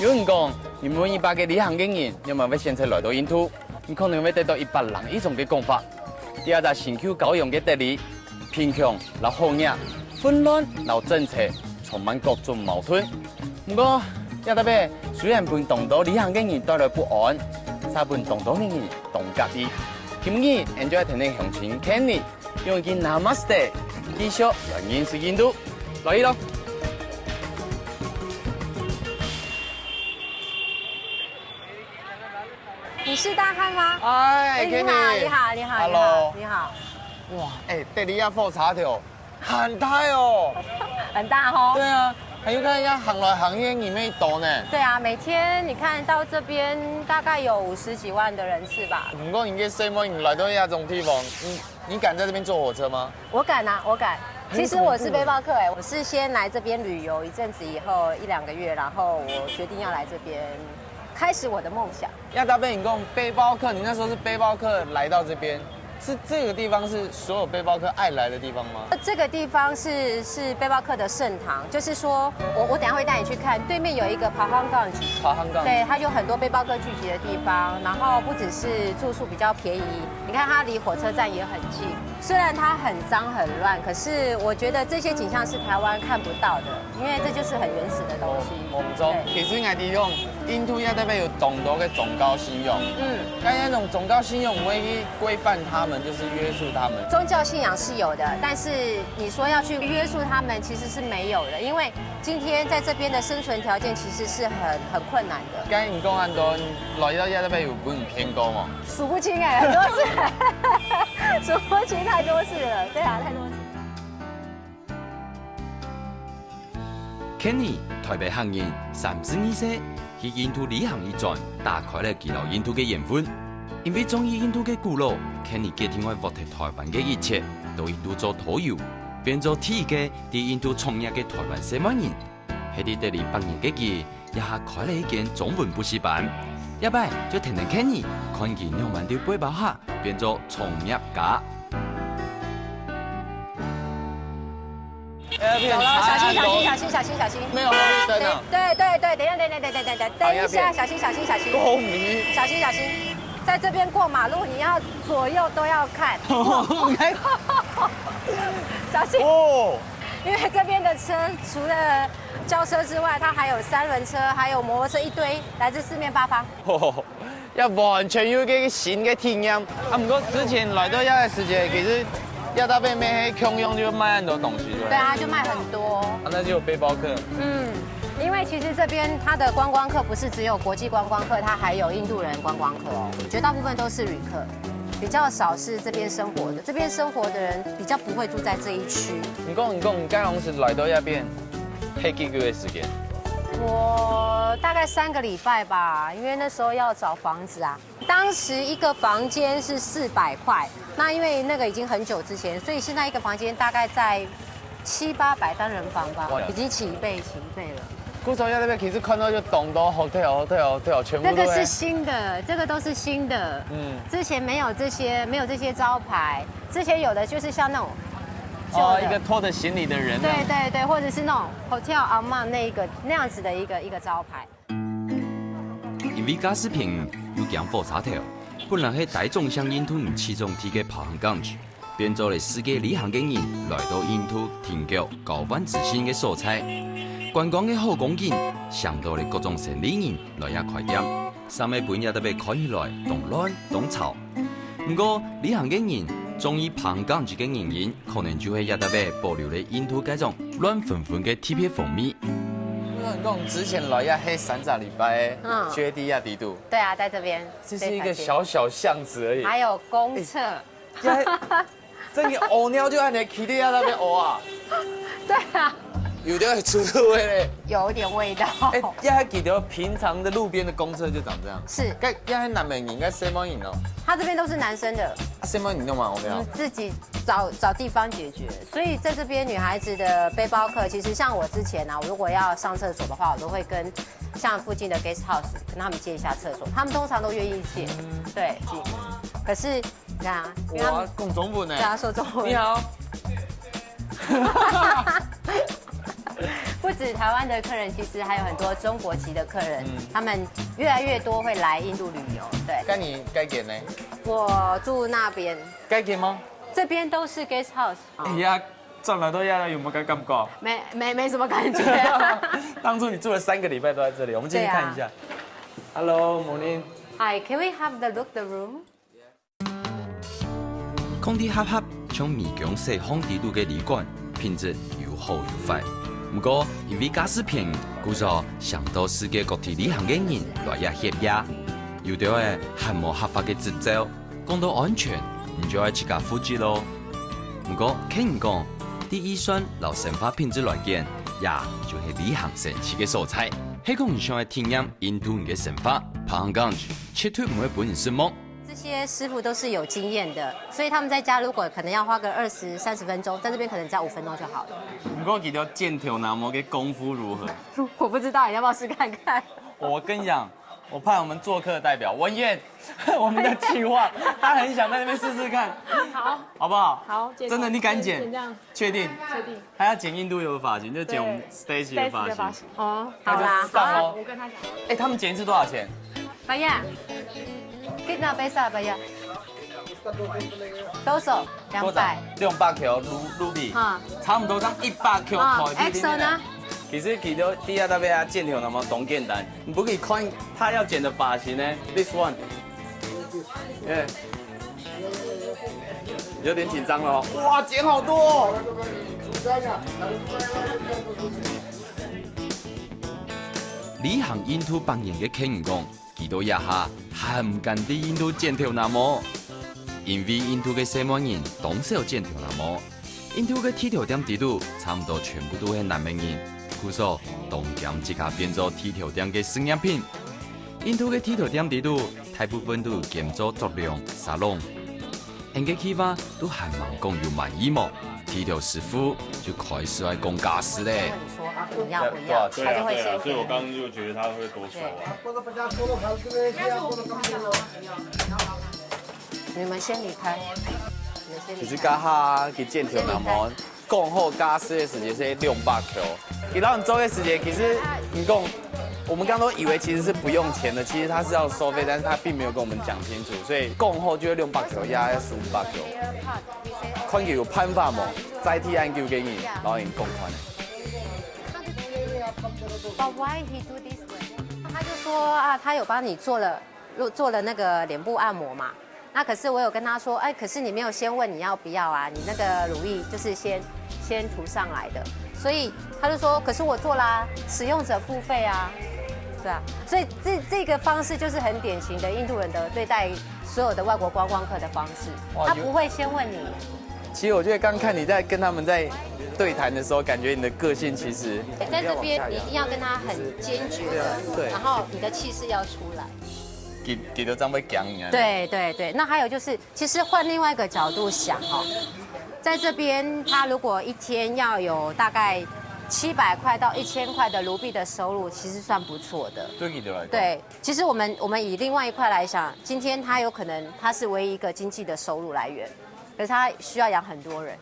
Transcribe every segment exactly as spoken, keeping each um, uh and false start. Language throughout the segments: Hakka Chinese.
有人講，你問一百个旅行个人，仰般會選擇來到印度，你可能會得到一百零一種个講法。這隻新舊交融个德里，貧窮摎好額，混亂摎整齊，充滿各種矛盾。毋過，這搭仔雖然分當多旅行个人帶來不安，嗄分當多个人當合意。今日，𠊎就愛同你鄉親Kenny，用一句Namaste，繼續來認識印度。來去咯！你是大漢嗎？哎，哎，你好，Kenny。你好，你好，你好，Hello。你好。哇，哎，這裡啊，火車頭，很大哦。很大吼。對啊，還有看一下行來行去个人乜多呢。對啊，每天你看到這邊大概有五十幾萬的人次吧。毋過你个細妹，你來到這種地方，你，你敢在這邊坐火車嗎？我敢啊，我敢。很恐怖。其實我是背包客哎，我是先來這邊旅遊一陣子以後，一兩個月，然後我決定要來這邊開始我的夢想。這搭仔你講背包客，你那時候是背包客來到這邊，是這個地方是所有背包客愛來的地方嗎？這個地方是，是背包客的聖堂，就是說我，我等一下會帶你去看，對面有一個Pahanganj。Pahanganj。對，它有很多背包客聚集的地方，然後不只是住宿比較便宜，你看它離火車站也很近，雖然它很髒很亂，可是我覺得這些景象是台灣看不到的，因為這就是很原始的東西。哦，我們知道。對。其實𠊎知用印度這搭仔有當多个宗教信仰。嗯。但那種宗教信仰毋會去規範他們，就是約束他們。宗教信仰是有的，但是你說要去約束他們，其實是沒有的，因為今天在這邊的生存條件其實是很，很困難的。剛才你講恁多，來到這搭仔有分人騙過嗎？數不清哎，很多次，數不清，太多次了。對啊，太多次。Kenny，台北漢人，三十二歲，去印度旅行一轉，打開了佢摎印度个緣分。因為中意印度个古老，Kenny決定愛放忒台灣个一切，到印度做導遊，變做第一個在印度創業个台灣細妹人。 歇在這裡八年个佢，這下開了一間中文補習班。這擺就跈等Kenny，看佢仰般對背包客變做創業家。哎，走了，小心，小心，小心，小心，小心。沒有紅綠燈啊。對，對，對，對，等一下，等一下，等一下，等一下，等一下，小心，小心，小心。過馬路。小心，小心。在這邊過馬路，你要左右都要看。OK。小心。哦。因為這邊的車除了 轎車之外，它還有三輪車，還有摩托車一堆，來自四面八方。哦，這完全有一個新个體驗。啊，毋過之前來到這个時節，其實這搭仔乜係共樣就賣很多東西，對不對？對啊，就賣很多。啊，那就有背包客。嗯，因為其實這邊它的觀光客不是只有國際觀光客，它還有印度人觀光客哦，絕大部分都是旅客，比較少是這邊生活的。這邊生活的人比較不會住在這一區。你講，你講，你剛剛是來到這邊 係幾久个時間？我大概三個禮拜吧，因為那時候要找房子啊。當時一個房間是四百塊，那因為那個已經很久之前，所以現在一個房間大概在七八百單人房吧，哇。已經起一倍，起一倍了。故所在那邊其實看到就當多hotel，hotel，hotel，全部都在。那個是新的，這個都是新的。嗯。之前沒有這些，沒有這些招牌，之前有的就是像那種舊的。哦，一個拖著行李的人那樣。對，對，對，或者是那種Hotel Aman那一個，那樣子的一個，一個招牌。因為價數便宜又驚火車頭，本來係大眾向印度人起重機个Pahanganj，變做了世界旅行个人來到印度定居交換資訊个所在。觀光个好光景，吸引到了各種生理人來這開店，三个分這搭仔看起來當亂當吵。毋過，旅行个人中意Pahanganj个原因，可能就係這搭仔保留了印度該種亂紛紛个特別風味。你講之前來這係三隻禮拜，嗯。就係在這裡肚。對啊，在這邊。這是一個小小巷子而已。還有公廁。欸，這還，這你屙尿就恁樣企在這搭屙啊？對啊。有點臭臭的嘞。有一點味道。欸，這還記得平常的路邊的公廁就長這樣。是。該，這還男人應該細妹人哦。他這邊都是男生的。啊，細妹人用嗎？我沒有。我們自己找，找地方解決。所以在這邊，女孩子的背包客，其實像我之前啊，我如果要上廁所的話，我都會跟像附近的guest house跟他們借一下廁所，他們通常都願意借。嗯。對，可是你看啊，因為他們，我要講中文呢。對啊，說中文。你好。不止台湾的客人，其实还有很多中国籍的客人，嗯。他们越来越多会来印度旅游。对，該你該間呢？我住那边。該間嗎？这边都是 guest house。哎呀，轉來到這有沒有感覺？没没没什么感觉。當初你住了三個禮拜都在這裡，我們進去看一下。对啊。Hello，morning。Hi, can we have the look the room? 空地狹狹，像米缸細巷底肚个旅館，品質有好有壞。毋過，因為價數便宜，故所上到世界各地旅行个人來這歇夜。有兜仔還無合法个執照，講到安全，你就愛自家負責咯。毋過，客人講，對預算摎生活品質來講，這就係旅行神奇个所在。係講你想愛體驗印度人个生活，Pahanganj絕對毋會分你失望。 这些师傅都是有经验的，所以他们在家如果可能要花个二十、三十分钟，在这边可能只要五分钟就好了。毋過佢兜剪頭那毛个功夫如何？我不知道，你要不要试看看？我跟你讲，我派我们做客代表文燕，我们的企划，他很想在那边试试看，好，好不好？好，剪真的，你敢剪？剪这样。确定？确定。他要剪印度有发型，就剪我们对，Stacy的发型。Stacy的发型。哦，那就好啦。上咯。我跟他讲。哎，他们剪一次多少钱？白呀，给那杯啥白呀？多少？两百。两百块卢卢比，哈。差不多这样一百块啊台币。Exo 呢？其实佢兜底下那边啊，剪头那么当简单，你不可以看他要剪的发型呢。This one，耶，有点紧张了哦。哇，剪好多哦。旅行印度八年个客人讲， 佢兜這下還毋敢在印度剪頭那毛，因為印度个細妹人當少剪頭那毛。印度个剃頭店底肚差毋多全部都係男个人，故所當驚自家變做剃頭店个試驗品。印度个剃頭店底肚大部分都兼做足療、沙龍。 𫣆个企劃都還吂講有滿意無，剃頭師傅就開始愛講價數咧。跟你说啊，你要不要？对啊，对啊，他就会先对啊，所以我刚刚就觉得他会多收啊。你们先离开，你们先离开。其实刚好佢剪头那毛， 讲好价数个时节是两百块。佢老板做个时节，其实你讲，我们刚刚都以为其实是不用钱的，其实他是要收费，但是他并没有跟我们讲清楚，所以讲好就要两百块，也要四五百块。看佢有办法无，再替俺救给你，然后你讲看。But why he do this way？他就说啊，他有帮你做了，做了那个脸部按摩嘛。 那可是我有跟他说，哎，可是你没有先问你要不要啊，你那个乳液就是先先涂上来的，所以他就说，可是我做啦，使用者付费啊，对啊，所以这这个方式就是很典型的印度人的对待所有的外国观光客的方式，哇，他不会先问你。其实我觉得刚看你在跟他们在对谈的时候，感觉你的个性其实在这边你一定要跟他很坚决的，对，然后你的气势要出来。 佢佢都正會驚你啊。对对对，那还有就是，其实换另外一个角度想哦，在这边他如果一天要有大概七百块到一千块的卢比的收入，其实算不错的。对佢哋来讲。对，其实我们我们以另外一块来想，今天他有可能他是唯一一个经济的收入来源，可是他需要养很多人。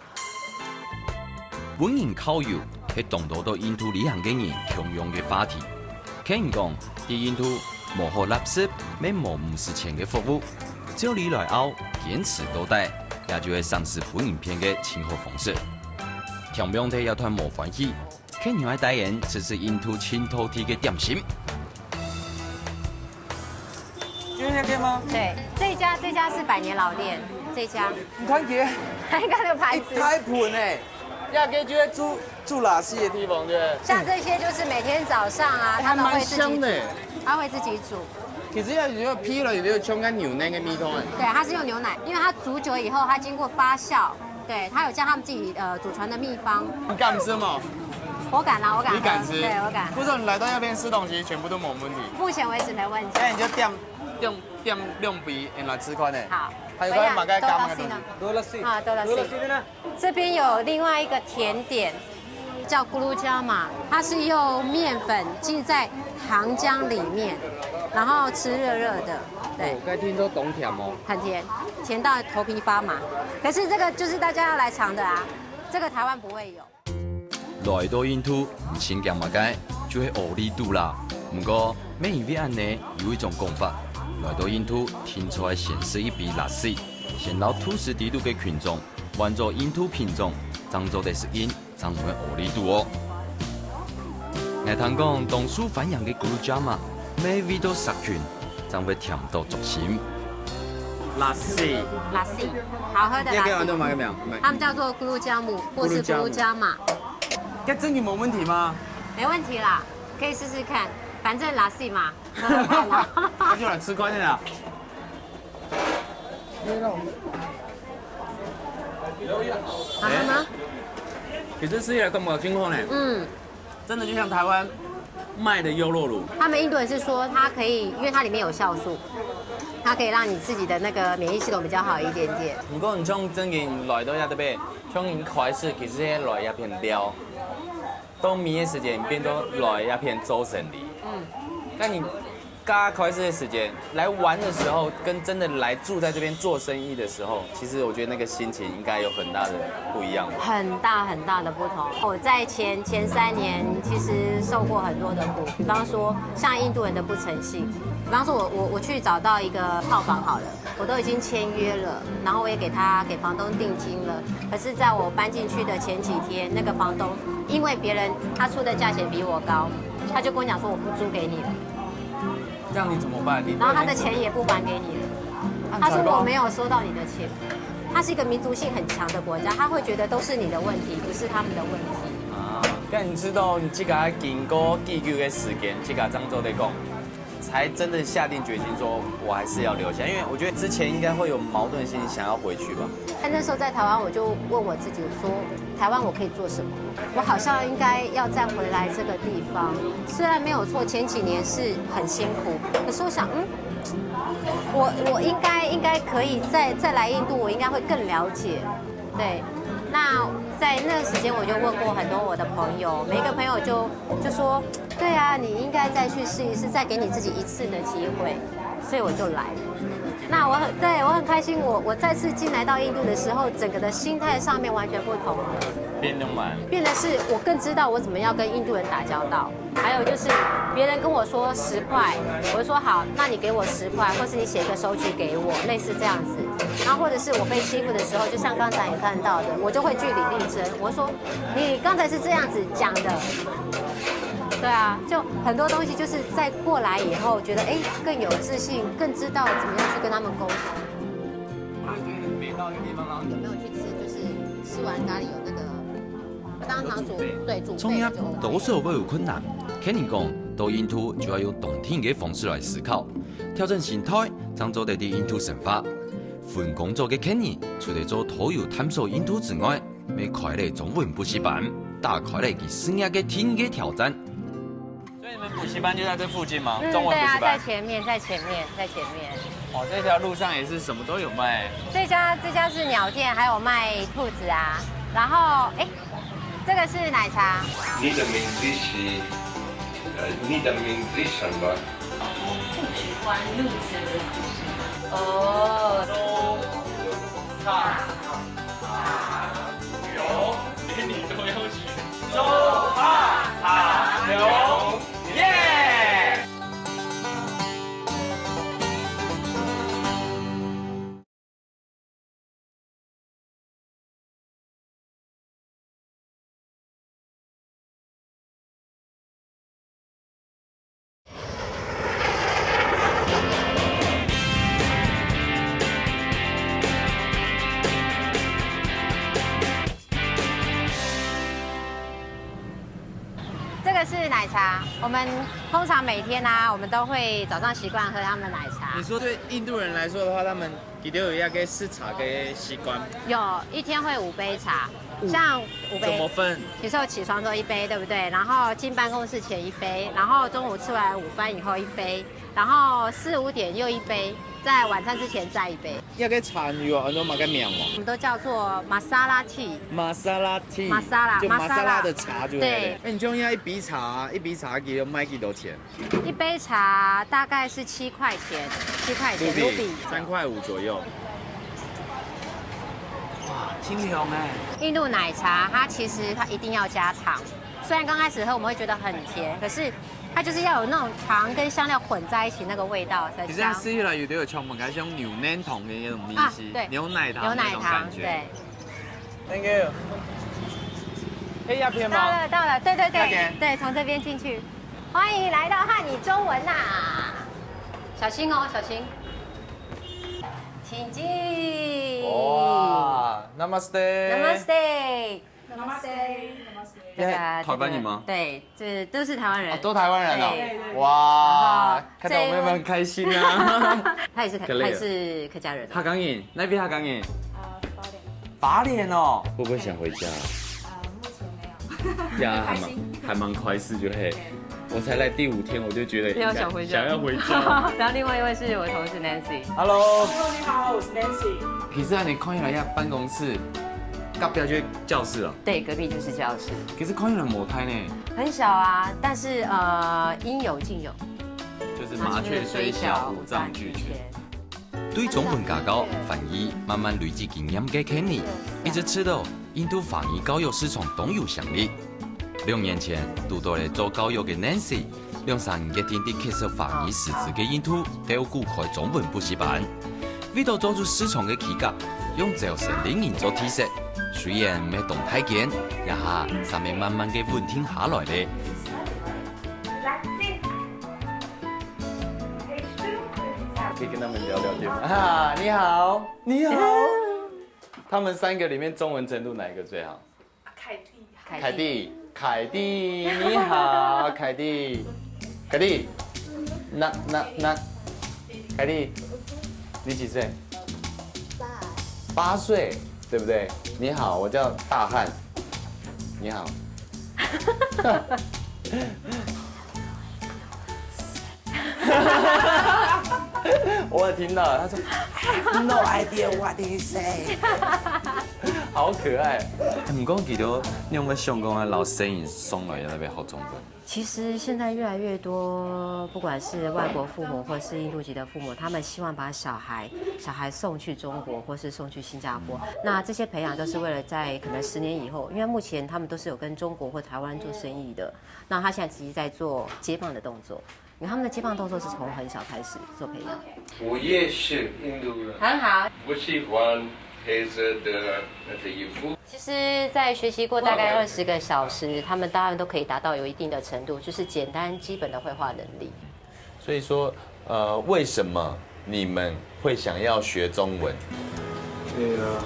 分人靠油係當多到印度旅行个人共樣个話題。客人講，在印度無好垃圾，乜無毋使錢个服務。照理來講，堅持到底，也就係省事分人騙个盡好方式。聽眾朋友也當無歡喜，客人愛帶𫣆試試印度盡道地个點心。 有那个吗？对，这家这家是百年老店，这家。你看佢，看那个牌子，一大盆哎，那个就在煮煮拉西的地方，对不对？像这些就是每天早上啊，哎，他们会自己煮，还蛮香的。他会自己煮。其实要有个皮了，有个像个牛奶个味道哎。对，它是用牛奶，因为它煮久以后，它经过发酵，对，它有加他们自己呃祖传的秘方。你敢吃吗？我敢啊，我敢喝，你敢吃？对，我敢。不是你来到那边吃东西，全部都没问题。目前为止没问题。那你就点点点两杯，来吃看呢。好，还有个马盖干嘛个东西？多了西，啊，多了西。多了西的呢？这边有另外一个甜点，叫咕噜椒嘛，它是用面粉浸在糖浆里面，然后吃热热的，对。哦，该听说懂甜哦。很甜，甜到头皮发麻。可是这个就是大家要来尝的啊，这个台湾不会有。來到印度，毋使驚麼个，就係屙痢肚啦。毋過，乜因為恁呢，有一種講法，來到印度，定著愛先食一杯lassi，先摎肚屎裡肚个菌種，換做印度品種，正做得適應，正毋會屙痢肚哦。𠊎聽講，當受歡迎个gulab jamun，乜味道殺菌，正會甜到足心。Lassi，Lassi，好喝的lassi。你要給我弄哪个名？他们叫做gulab jamun，或是gulab jamun。該真的没问题吗？没问题啦，可以试试看，反正lassi嘛，喝喝看啦。那就来吃看一下。好喝吗？其实吃起来感觉真好呢。嗯。 真的就像台湾卖的优酪乳。他们印度人是说它可以，因为它里面有酵素，它可以让你自己的那个免疫系统比较好一点点。毋過你像正經來到這邊，像你開始其實係來這片尞，到尾个時間變做來這片做生理。嗯。該你 剛開始的時間，來玩的時候，跟真的來住在這邊做生意的時候，其實我覺得那個心情應該有很大的不一樣吧。很大很大的不同。我在前，前三年其实受过很多的苦，比方说像印度人的不诚信，比方说我，我，我去找到一个套房好了，我都已经签约了，然后我也给他，给房东定金了，可是在我搬进去的前几天，那个房东因为别人他出的价钱比我高，他就跟我讲说我不租给你了。 这样你怎么办？你都已经，然后他的钱也不还给你了。那你才刚，他说我没有收到你的钱。它是一个民族性很强的国家，他会觉得都是你的问题，不是他们的问题。啊，但你知道你自家經過幾久个時間，自家正做得講，才真的下定决心说，我还是要留下，因为我觉得之前应该会有矛盾心，想要回去吧。但那时候在台湾，我就问我自己说，台湾我可以做什么？我好像应该要再回来这个地方。虽然没有错，前几年是很辛苦，可是我想，嗯，我，我应该，应该可以再，再来印度，我应该会更了解。对，那在那个时间我就问过很多我的朋友，每一个朋友就，就说，对啊，你应该再去试一试，再给你自己一次的机会，所以我就来了。那我很，对，我很开心，我，我再次进来到印度的时候，整个的心态上面完全不同了。变动嘛。变得是我更知道我怎么样跟印度人打交道，还有就是别人跟我说十块，我就说好，那你给我十块，或是你写一个收据给我，类似这样子。然后或者是我被欺负的时候，就像刚才你看到的，我就会据理力争，我说你刚才是这样子讲的，对啊，就很多东西就是在过来以后，觉得哎更有自信，更知道怎么样去跟他们沟通。我也觉得很美到一个地方，然后有没有去吃？就是吃完咖喱有那个当场煮，对，煮备的就OK。創業多少會有困難，客人講，到印度就要用當天个方式來思考，調整心態，正做得在印度生活。分工作个客人，除了做導遊探索印度之外，乜開了中文補習班，打開了佢事業个第一个挑戰。所以你們補習班就在這附近嗎？嗯，中文補習班？對啊，在前面，在前面，在前面。哦，這條路上也是什麼都有賣。這家，這家是鳥店，還有賣兔子啊。然後，哎，這個是奶茶。你的名字是，呃，你的名字是什麼？不喜歡兔子。哦。有，連你都要學。 周哈哈牛，耶！這個是奶茶，我們通常每天啊，我們都會早上習慣喝他們的奶茶。你說對印度人來說的話，他們一定有一個食茶的習慣。有，一天會五杯茶，五，像五杯。怎麼分？比如說我起床之後一杯，對不對？然後進辦公室前一杯，然後中午吃完午飯以後一杯，然後四五點又一杯，在晚餐之前再一杯。這個茶有安到麼个名無？我們都叫做masala tea。Masala tea，masala，就masala，masala的茶就對了。對。哎，你就用一杯茶，一杯茶佢賣幾多錢？一杯茶大概是七塊錢，七塊錢，rupee，rupee。三塊五左右。哇，清香哎。印度奶茶它其实它一定要加糖，虽然刚开始喝我们会觉得很甜，可是它就是要有那种糖跟香料混在一起那个味道才香。其实吃起来有点像我们刚才用牛奶糖的那种意思，啊对牛奶糖牛奶糖，那种感觉。对。 Thank you。黑鸦片吗？到了，到了，对对对那边对，从这边进去，欢迎来到汉语中文呐、小心哦，小心，请进。哇，Namaste。 Namaste。 Namaste。Namaste。这个台湾人吗？对，这都是台湾人，哦，都台湾人哦。对哇，然后看到我们有没有很开心啊？他也是客，可以了他也是客家人。客家人，那边客家人，啊，八点。八点哦，会不会想回家？啊，目前没有。呀，还蛮开心。还蛮快事就嘿。我才来第五天，我就觉得应该又要想回家想要回家。然后另外一位是我同事 Nancy。 Hello。 Hello，你好，我是 Nancy。其实啊，你看起来呀，办公室隔壁就是教室了。对，隔壁就是教室，其实看起来无大呢，很小啊，但是呃应有尽有。就是麻雀虽小，五脏俱全。 對中文家教、翻譯慢慢累積經驗个Kenny，一直知道印度華語教育市場當有潛力。兩年前，堵到了做教育个Nancy，兩儕決定在缺少華語師資个印度，都顧開中文補習班。為到抓住市場个契機，用招生令人做特色，雖然毋係當大間，這下正慢慢个穩定下來了。 可以跟他们聊聊天吗？啊，你好，你好。他们三个里面中文程度哪一个最好？凯蒂。凯蒂，凯蒂，你好，凯蒂，凯蒂，那那那，凯蒂，你几岁？八岁，对不对？你好，我叫大汉。你好。 我有听到，他说 "I have no idea what he say"，好可爱。毋过其实你有没有想讲啊，老师你送来那边好中文？其实现在越来越多，不管是外国父母或是印度籍的父母，他们希望把小孩小孩送去中国，或是送去新加坡。那这些培养都是为了在可能十年以后，因为目前他们都是有跟中国或台湾做生意的，那他现在其实在做接棒的动作。因为他们的接棒动作是从很小开始做培养。我也是印度人，很好，我喜欢黑色的那个衣服。其实，在学习过大概二十个小时，他们当然都可以达到有一定的程度，就是简单基本的会话能力。所以说，呃，为什么你们会想要学中文？ Yeah,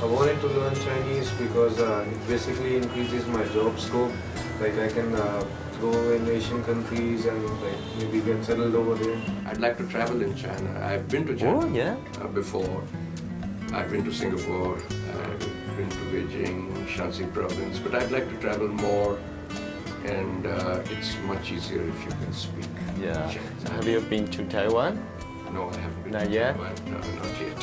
I wanted to learn Chinese because uh, it basically increases my job scope. Like I can uh, go in Asian countries and like maybe get settled over there. I'd like to travel in China. I've been to China Oh, yeah. uh, before. I've been to Singapore. I've been to Beijing, Shanxi province. But I'd like to travel more. And uh, it's much easier if you can speak Yeah. Chinese. Have you been to Taiwan? No, I haven't been Not to yet? Taiwan. No, not yet.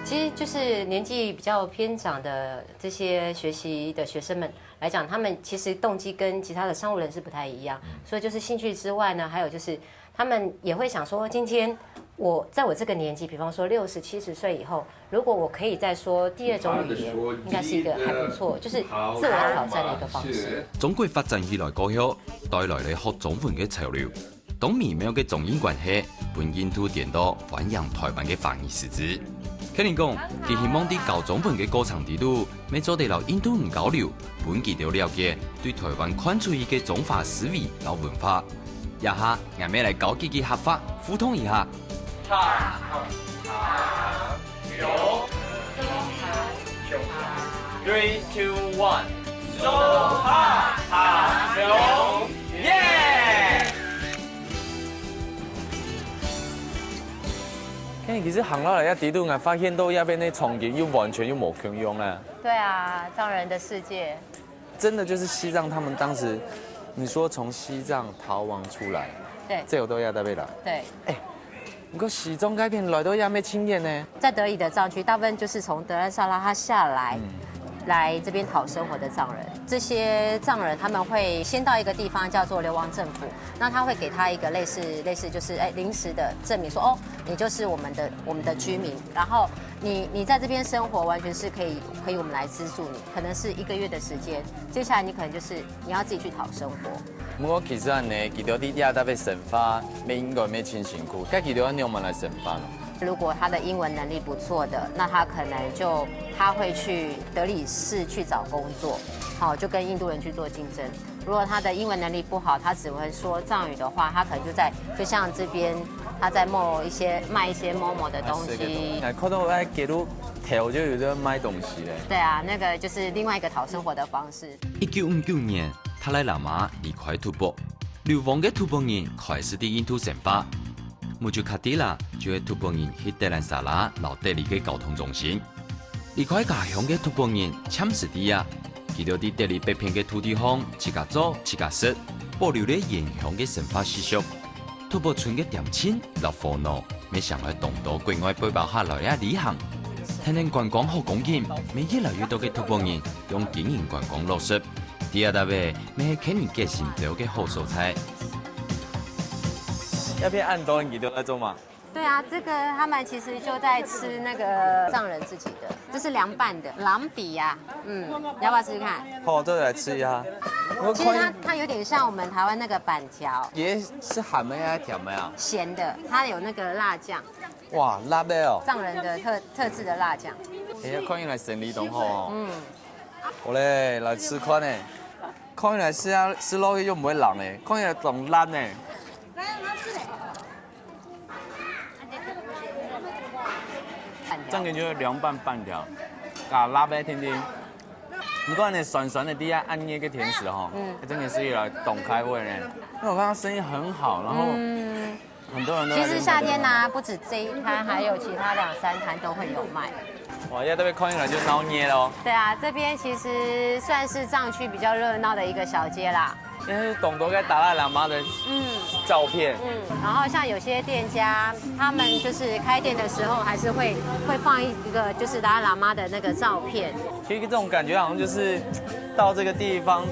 其实就是年纪比较偏长的这些学习的学生们来讲，他们其实动机跟其他的商务人士不太一样，所以就是兴趣之外呢，还有就是他们也会想说，今天我在我这个年纪，比方说六十七十岁以后，如果我可以再说第二种语言，应该是一个还不错，就是自我挑战的一个方式。中國發展起來過後，帶來了學中文个潮流。當微妙个中印關係，分印度顛倒歡迎台灣个華語師資。Kenny講，佢希望在教中文个過程底肚，乜做得摎印度人交流，分佢兜了解對台灣看出去个中華思維摎文化。這下，𠊎乜來教幾句客話，互動一下。 Three, two, one，中華客家，耶！哎，其实行落來這底肚，𠊎發現到這邊个場景又完全又無共樣啦。对啊，藏人的世界，真的就是西藏，他们当时你说从西藏逃亡出来，对這有到這搭位啦。对。哎，不過西藏該片來到這乜親眼呢。在德里的藏區，大部分就是從德蘭薩拉他下來，来这边讨生活的藏人，这些藏人他们会先到一个地方叫做流亡政府，那他会给他一个类似类似就是哎临时的证明，说哦，你就是我们的我们的居民，然后你你在这边生活完全是可以可以我们来资助你，可能是一个月的时间，接下来你可能就是你要自己去讨生活。毋過其實恁呢，佢兜在這搭个生活，乜應該乜盡辛苦。該佢兜仰般來生活咯？如果他的英文能力不错的，那他可能就他会去德里市去找工作，好，就跟印度人去做竞争。如果他的英文能力不好，他只会说藏语的话，他可能就在就像这边他在卖一些卖一些某某的东西。哎，看到个街路頭就有在賣東西咧。对啊，那个就是另外一个讨生活的方式。一九五九年，達賴喇嘛離開吐蕃，流亡个吐蕃人開始在印度生活。Mujukatila就係吐蕃人去德蘭沙拉摎德里个交通中心。離開家鄉个吐蕃人暫時在這，佢兜在德里北片个土地項自家做、自家食，保留了原鄉个生活習俗。吐蕃村个點心摎火鍋，乜成為當多國外背包客來這旅行。天然觀光好光景，乜越來越多个吐蕃人用經營觀光落實。在這搭乜係客人結心照个好所在。這片恁多人佢兜在做麼个？对啊，这个他们其实就在吃那个藏人自己的，这是凉拌的，朗比呀，嗯，你要不要吃吃看？好，這來吃一下。我其实它看它有点像我们台湾那个粄条，也是鹹个還是甜个啊？咸的，它有那个辣酱。哇，辣个哦！藏人的特特制的辣酱。哎呀，看起來生理當好哦。嗯。好咧，來吃看咧。看起來食啊食落去又毋會冷咧，看起來當辣咧。正經就係涼拌粄條，加辣个甜甜。毋過呢，酸酸个，底下恁熱个天時吼，嗯，正經係來當開胃呢。因為我看到生意很好，然後嗯，很多人都其實夏天呢、不止这一攤，還有其他兩三攤都會有賣。哇，這邊看起來就鬧熱咯。对啊，这边其实算是藏区比较热闹的一个小街啦。因為當多个達賴喇嘛的嗯照片，嗯，然后像有些店家，他们就是开店的时候，还是会会放一个就是达赖喇嘛的那个照片。其實這種感覺好像就是到這個地方，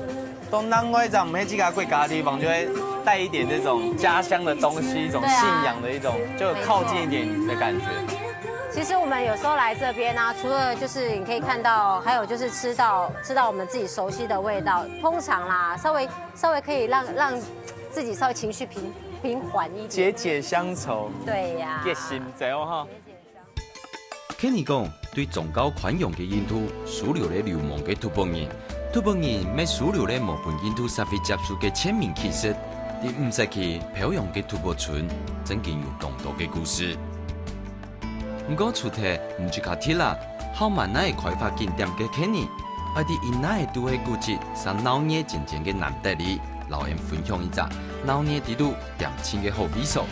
都另外一張毋係自家國家的地方，就會帶一點這種家鄉的東西，一種信仰的一種，就有靠近一點的感覺。其实我们有时候来这边啊，除了就是你可以看到，还有就是吃到吃到我们自己熟悉的味道。通常啦，稍微稍微可以让让自己稍微情绪平平缓一点。解解鄉愁，对呀、解心情哦哈。客人講，對宗教寬容个印度收留了流亡个吐蕃人，吐蕃人乜收留了無分印度社會接受个全民啟事。在五十區飄揚个吐蕃村，正經有當多个故事。毋過除忒Mujukatila、Haoman个開發景點个客人，愛在Inai都係古蹟、生鬧熱煎煎个南德里，摎𠊎分享一隻鬧熱底肚點心个好位所。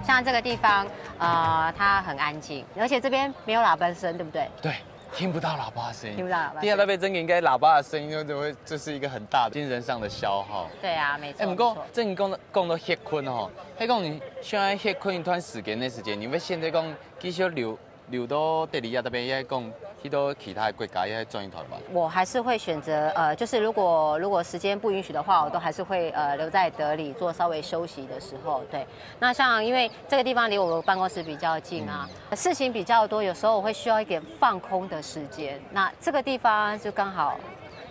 像这个地方，呃，它很安静，而且这边没有喇叭声，对不对？對，聽不到喇叭聲音。聽不到喇叭聲音。第二那邊正經應該喇叭的聲音就會，這是一個很大的精神上的消耗。对啊，没错。哎，毋過没错正經講講到歇睏吼，係講你想要歇睏一段時間个時間，你會選擇講繼續留留到德里啊這邊，也係講去到其他的國家，也係轉去台灣？我还是会选择，呃，就是如果如果时间不允许的话，我都还是会呃留在德里做稍微休息的时候。对，那像因为这个地方离我们办公室比较近啊，事情比较多，有时候我会需要一点放空的时间。那这个地方就刚好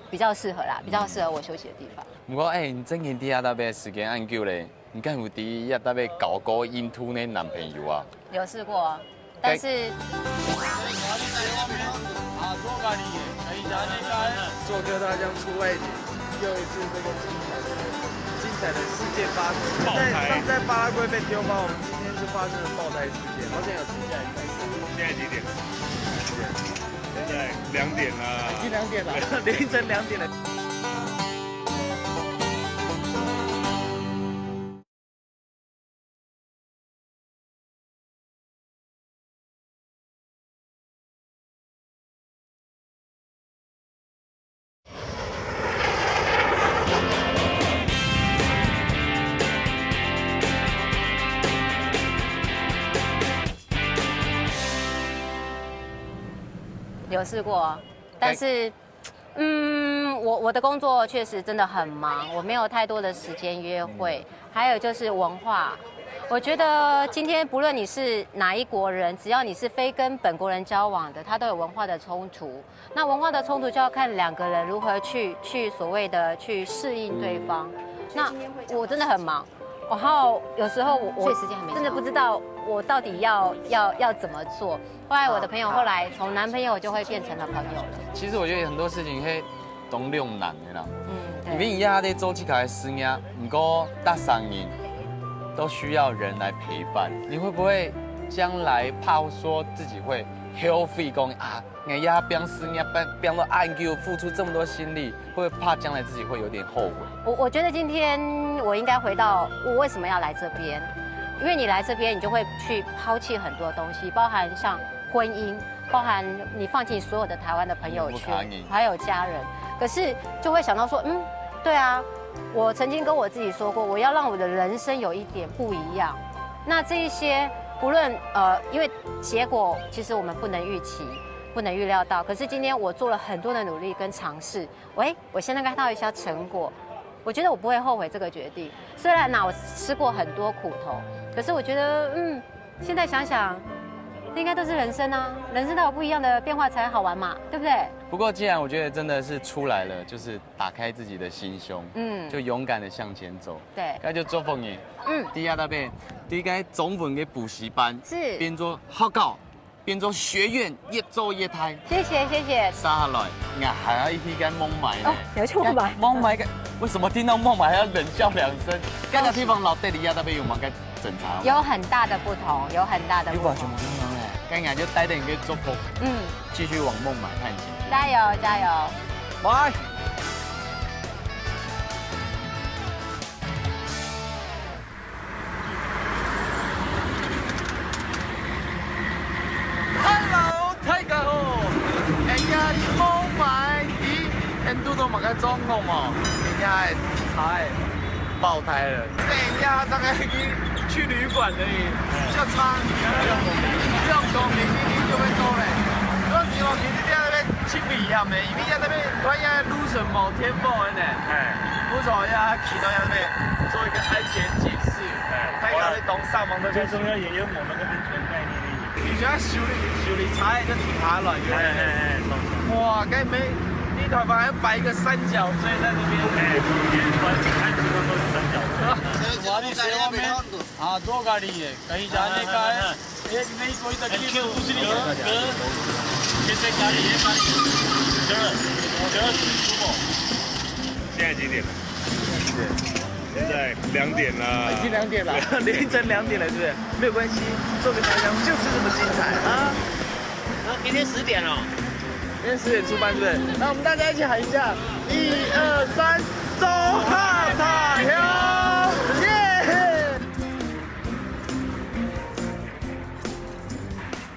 比较适合啦，比较适合我休息的地方。毋過，哎，你正經在啊這邊時間恁久咧，你敢有在啊這邊交過印度个男朋友啊？有试过，但是做客他乡出外景，又一次這個精彩的精彩的事件發生。在上在巴拉圭被丟包，我們今天就發生了爆胎事件，好險有停下來看一下。現在幾點？現在兩點啦。已經兩點了，凌晨兩點了。有试过，但是，嗯，我我的工作确实真的很忙，我没有太多的时间约会。还有就是文化，我觉得今天不论你是哪一国人，只要你是非跟本国人交往的，它都有文化的冲突。那文化的冲突就要看两个人如何去去所谓的去适应对方。那我真的很忙，然后有时候我我所以时间还没到。真的不知道我到底要要要怎么做。后来我的朋友后来从男朋友就会变成了朋友了。其实我觉得很多事情可以懂两难的啦。嗯，因为对。你也在做这个事业，不过大三年都需要人来陪伴，你会不会将来怕说自己会后悔讲啊，我也变事业变变到恁久，付出这么多心力，会不会怕将来自己会有点后悔？我我觉得今天我应该回到我为什么要来这边，因为你来这边，你就会去抛弃很多东西，包含像婚姻，包含你放弃所有的台湾的朋友圈，嗯，不可能。还有家人。可是就会想到说，嗯，对啊，我曾经跟我自己说过，我要让我的人生有一点不一样。那这一些，不论呃，因为结果其实我们不能预期，不能预料到。可是今天我做了很多的努力跟尝试，喂，我现在看到一些成果，我觉得我不会后悔这个决定。虽然呐，我吃过很多苦头，可是我觉得，嗯，现在想想，那应该都是人生啊，人生都有不一样的变化才好玩嘛，对不对？不过既然我觉得真的是出来了，就是打开自己的心胸，嗯就勇敢的向前走。对，那就祝福你。嗯，第一大便，第一个中文的补习班，是变做学校，变做学院，越做越大。谢谢谢谢。接下来，我还要去看孟买呢。哦，你要去孟买？孟买个，为什么听到孟买还要冷笑两声？刚才地方老对里亚那边有没有在整查？有很大的不同，有很大的不同。有完全不一样哎。刚才就带着你个祝福，嗯，继续往孟买探险去。加油加油！拜。Hello，大家好，今日孟买，你印度都麼个狀況無？今日个菜爆胎了，等一下大概已經去旅館了耶，較差，不用講，明天就會到嘞。如果你往明天那邊去危險的，因為那邊突然間路什麼天風的呢，哎，不錯，要去到那邊做一個安全警示，哎，看一下東上方那邊。最重要也有我們那安全概念。你覺得修理修理差就停下來，哎哎哎，懂懂。哇，該沒，你台灣還擺一個三角錐在那邊。哎，也是看出他們三角錐。हाँ, दो गाड़ी है, कहीं जाने का है, एक नहीं कोई तकलीफ दूसरी है। 现在几点了？现在两点了。已经两点了。凌晨两点了，是不是？没有关系，做个开箱就是这么精彩啊！啊，明天十点哦。今天十点出班，是不是？那我们大家一起喊一下，一二三，中华太陽，耶！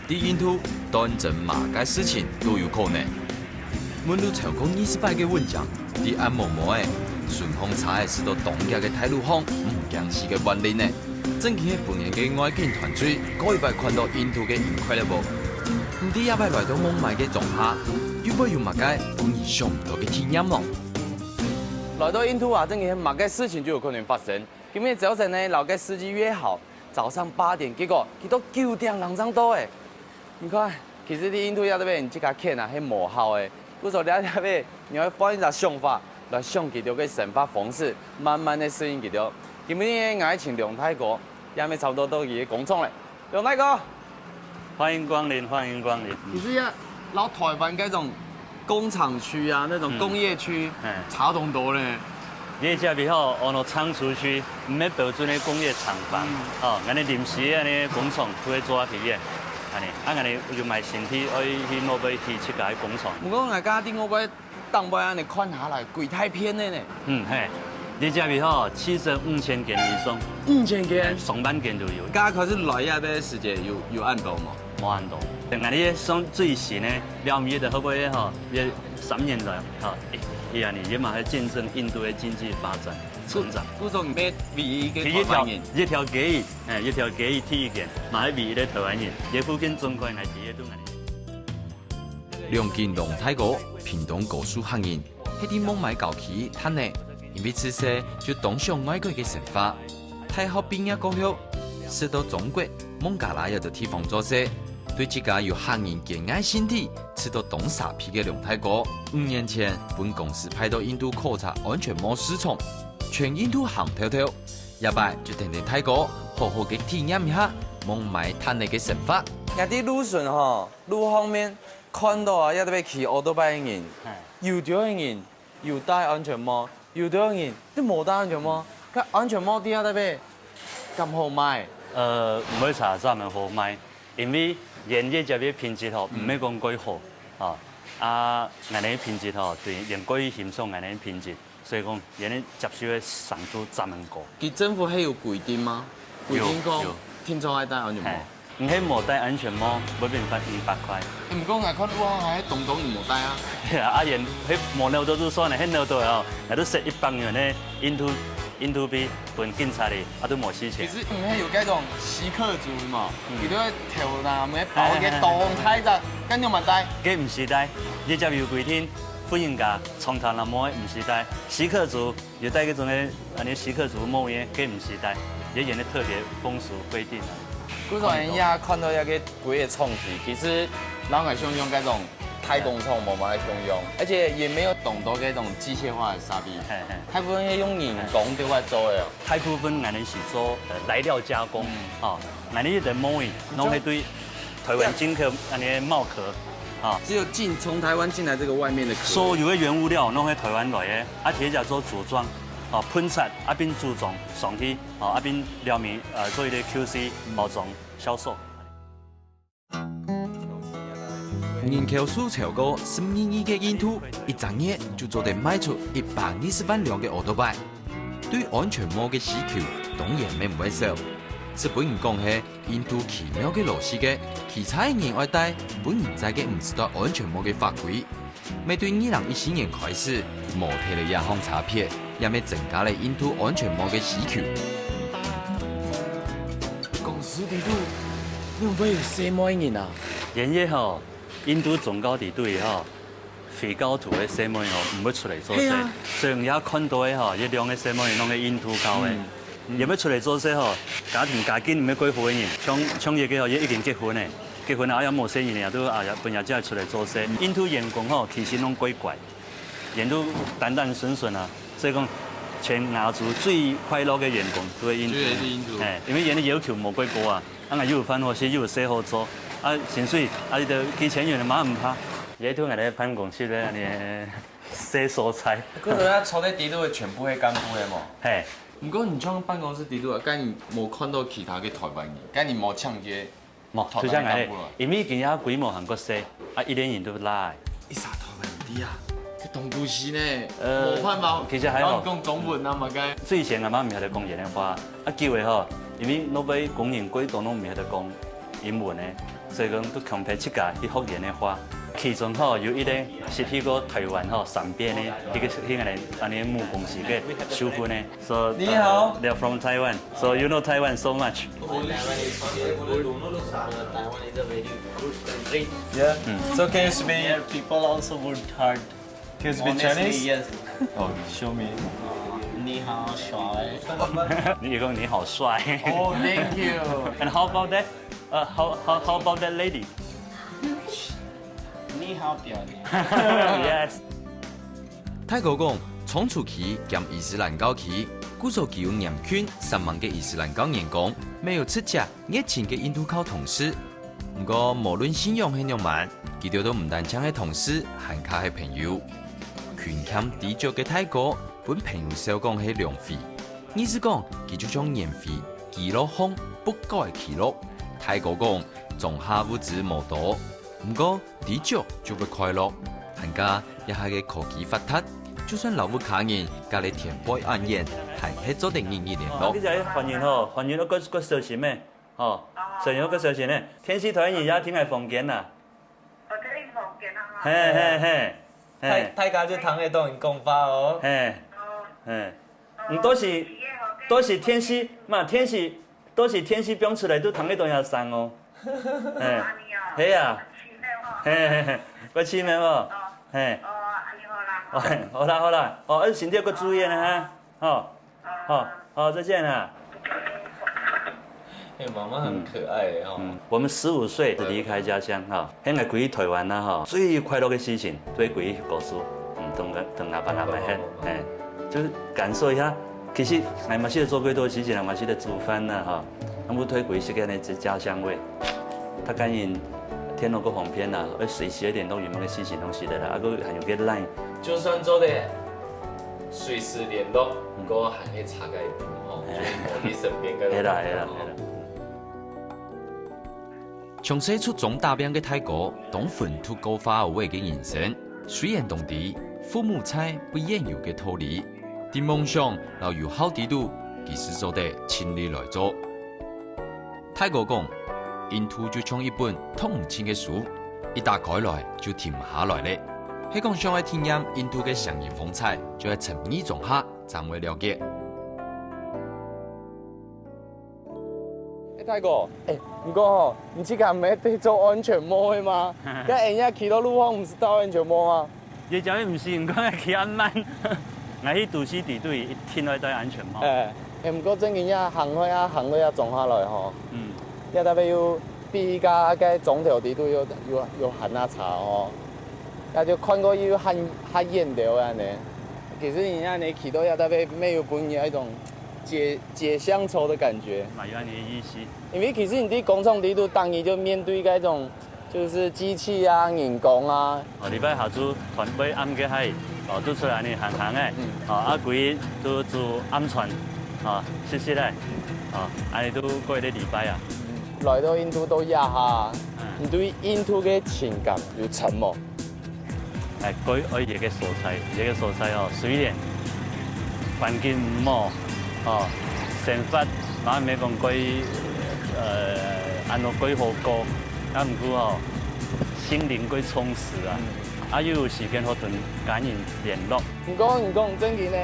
在印度，當真麼个事情都有可能。問了超過二十擺个運將，在暗摸摸个順風車仔駛到當遽个大路項，毋驚死个萬里呢。正經係本年个外景團隊，過一擺看到印度个人快樂無？毋知這擺來到孟買个莊下，又會有麼个分人想毋到个體驗咯？來到印度啊，正經係麼个事情就有可能發生。今日朝晨呢，摎个司機約好，早上八點，結果佢到九點零鐘到誒。你看，其實在印度這邊自家揀啊，係無效誒。故所在這邊，你愛換一隻想法，來想佢兜个生活方式，慢慢个適應佢兜。今日呢，𠊎愛請梁大哥，也差不多到佢个工廠了。梁大哥，歡迎光臨，歡迎光臨。其實也摎台灣該種工廠區啊，那種工業區，嗯。差當多呢。你這位吼，安到倉儲區，毋係標準个工業廠房，哦，恁呢臨時个恁呢工廠，都會做下體驗，恁呢，啊，恁呢有賣身體，愛去莫要去自家个工廠。毋過𠊎家己我會當擺恁呢看下來，幾大片个呢。嗯，嘿，你這位吼，至少五千間以上，五千間。上萬間都有。剛開始來這邊時節有有恁多無？無恁多。等下你上最新个，了解个好不好吼？也三年來，吼，哎，哎呀，你也嘛還見證印度个經濟發展、成長。故所你係唯一个第一條，台灣人。一條街，哎，一條街第一間，嘛係唯一个台灣人，也附近中國人來第一棟啊。兩間龍大哥屏東高樹客人，係在孟買郊區蹛个，因為自細就當想外國个生活。大學畢業過後，識到中國、孟加拉這兜地方做事，對自家有客人關愛心地，試著當沙鼻个龍大哥。五年前，分公司派到印度考察安全帽試場，全印度行透透。這擺就跈等大哥，好好个體驗一下孟買蹛个个生活。𠊎在路脣吼，路項面看著啊，這兜騎奧多拜个人，有兜个人有戴安全帽，有兜个人就無戴安全帽。該安全帽在這兜敢好買？呃，毋會差，專門好買，因為𠊎這隻个品質吼，毋係講蓋好啊。啊，𠊎个品質吼，對，𠊎蓋欣賞𠊎个品質。 所以講，𠊎等接受个程度專門高。佢政府係有規定嗎？規定講，有，有。定著愛戴安全帽。係，你係無戴安全帽，會被罰一百塊。毋過𠊎看路項還當多人無戴啊。係啊，啊，𠊎係無扭著就算了，係扭著哦，𠊎都塞一百元个印度印度幣分警察哩，啊，都無事情。其實毋係有該種錫克族嘛，嗯。佢兜个頭那，毋係包个當大隻，該仰般戴？該毋使戴，你只要有規定，婦人家、長頭那妹毋使戴，錫克族 有戴該種个，恁呢錫克族帽个，該毋使戴，也有个特別風俗規定啊。故所人家看到一個規個場地，其實摎𠊎想像該種代工廠無麼个相像，而且也沒有當多該種機械化个設備，嘿嘿。大部分係用人工對外做个哦。大部分𠊎等係做，呃，來料加工，嗯。哦，𠊎等一頂帽仔，攏係對 台灣進口恁呢帽殼，啊。只有進，從台灣進來這個外面的殼。所有个原物料攏係台灣來个，啊，直接做組裝，啊，噴漆，啊，並組裝上去，啊，啊，並料面，呃，做一個Q C包裝銷售。人口數超過十二億个印度，一隻月就做得賣出一百二十萬輛个奧多拜。對安全帽个需求，當然乜毋會少。日本人講係 印度奇妙个邏輯个，騎車个人愛戴，分人載个毋知道安全帽个法規。乜對二零一四年開始，無忒了這項差別，也乜增加了印度安全帽个需求。公司裡肚，仰會有細妹人啊？因為吼，印度宗教裡肚吼， 回教徒个細妹吼，毋會出來做事。係啊。所以你也看到个吼，一兩个細妹攏係印度教个。嗯。嗯。也毋會出來做事吼，家庭家境毋係蓋好个人，像，像一個吼，也已經結婚个，結婚啊，也無細人个，都啊，也分人家出來做事。印度員工吼，其實攏怪怪，人都單單純純啊。所以講，全亞洲最快樂个員工都係印度人。就係印度。嘿，因為人个要求無蓋高啊。 啊，𠊎又有飯好食，又有事好做，啊，薪水，啊，你个幾千元嘛毋怕。這就𠊎个辦公室个恁呢細所在。可是啊，坐在底肚个全部係幹部个無？嘿。毋過你像辦公室底肚啊，該你無看到其他个台灣人，該你無搶劫無，台灣就像𠊎个，幹部啊？因為今下規模還較細，啊，一連人都來。一儕台灣人啊，該當古時呢，呃，無辦法，其實還好。然後講中文啊嘛，該。最先阿媽毋曉得講人个話， 啊，久个吼，因為老輩工人過多攏毋曉得講英文个，所以講都強迫自家去學人个話。其中吼，有一個係去過台灣吼三遍个，一個係𠊎等恁呢母公司个受訓个。So, 你好。Uh, they're from Taiwan, so you know Taiwan so much. Yeah. Mm. So can you speak? Here, people also work hard. Can you speak Chinese? Honestly, yes. Oh, show me. 你好帥。你講你好帥。Oh, thank you. And how about that? Uh, how, how, how about that lady? 你好漂亮。Yes. 大哥講，倉儲區兼伊斯蘭教區，故所佢有嚴訓三萬個伊斯蘭教員工，乜有直接 熱情个印度教同事。毋過，無論信仰係仰般，佢兜都毋單淨係同事，還較係朋友。勤儉知足个大哥，分朋友笑講係良妃。意思講，佢就像年妃記錄項不高个記錄。大哥講，莊下物資無多，毋過知足就會快樂。還加這下个科技發達，就算摎屋下人隔了天背恁遠，還係做得日日聯絡。哦，你這歡迎吼，歡迎，我，我小心咩？ 哦，所以有個小心呢，電視台人也聽𠊎房間啦。哦，聽你房間啊。嘿，嘿，嘿，嘿。大，大家就聽得懂你講話哦。嘿，哦。嘿。哦，你都是，都是電視，嘛，電視，都是電視放出來都聽得懂這聲哦。嘿。哦，恁呢哦。係啊。很奇妙哦。嘿，嘿，嘿。過去無？嘿。哦，好啦，好啦，哦，身體愛注意啊，哈，好，好，好，再見啊。哎，媽媽很可愛的哦。嗯，我們十五歲離開家鄉哈，現在歸去台灣啦哈，最快樂的事情，就歸去故鄉，嗯，同个同阿爸阿媽，嘿，就是感受一下。其實，𠊎嘛識得做幾多事情，𠊎嘛識得煮飯啦哈，全部都歸去食个那隻家鄉味。 佢感覺天龍个方便啊，愛隨時一聯絡有麼个事情攏食得啦，啊，佢還有个Line。就算做得隨時聯絡，毋過還係差該一步吼，就係無你身邊个人。係啦，係啦，係啦。從細出莊打拚个大哥，當分讀過花學位个人生，雖然當知父母在不言有个道理，但夢想摎有效知肚，佢係做得盡力來做。 大哥講，印度就像一本讀毋盡个書，一打開來就停毋下來咧。係講想愛體驗印度个城市風采，就愛尋二中下正會了解。哎，大哥，哎，毋過吼，你這个毋係戴著安全帽个嗎？該𠊎這騎到路項毋係戴安全帽嗎？ 這隻毋係，毋過𠊎騎恁慢，𠊎去都市裡肚一定愛戴安全帽。哎，哎，毋過正經這行開啊，行開啊，莊下來吼，嗯。這特別有比較該莊頭裡肚有有有還較差吼，也就看過又還還遠了恁呢。其實你恁呢騎到這特別沒有分人一種解解鄉愁的感覺。嘛有恁呢个意思。因為其實你在工廠裡肚，當然就面對該種 就是機器啊、人工啊。哦，禮拜下晝團隊暗个下，哦，都出來呢行行个，嗯。哦，啊，歸日都做暗餐，哦，食食个，哦，恁呢都過一個禮拜啊。來到印度到這下，嗯。你對印度个情感有深無？哎，蓋愛這个所在，這个所在哦，雖然環境毋好，哦，生活嘛毋係講蓋，呃，恁樣蓋好過， 啊，毋過哦，心靈蓋充實啊，嗯。啊，又有時間好同家人聯絡。毋過你講正經个，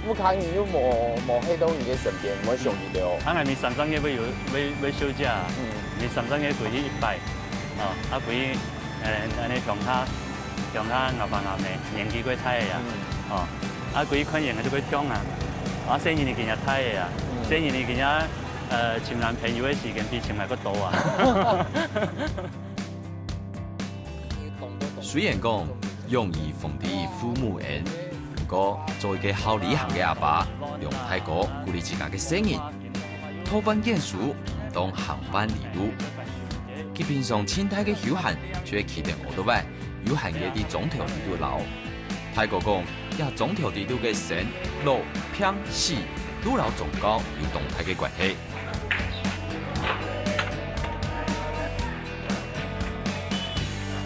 屋下人又無無歇到你个身邊，無想佢兜。啊，𠊎每三隻月會有會會休假啊，嗯。每三隻月歸去一擺，哦，啊，歸去，呃，恁呢鄉下鄉下阿爸阿姆年紀較大个啊，嗯。哦，啊，歸去看人个就較暢啊，啊，細人仔今年大个啊，嗯。細人仔今年，呃，尋男朋友个時間比尋𠊎較多啊。 雖然講，容易逢知父母恩，毋過做一個好旅行个阿爸，讓大哥鼓勵自家个細人，多換揀書，毋當行萬里路。佢平常盡大个休閒，就係騎等otorbike，悠閒个在莊頭裡肚遶。大哥講，這莊頭裡肚个生、老、病、死，都摎宗教有當大个關係。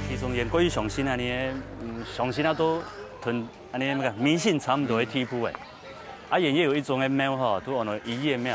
其中人過於相信恁呢，嗯，相信啊都同恁呢个迷信差毋多个地步誒。啊，人也有一種个廟吼，都安到一夜廟。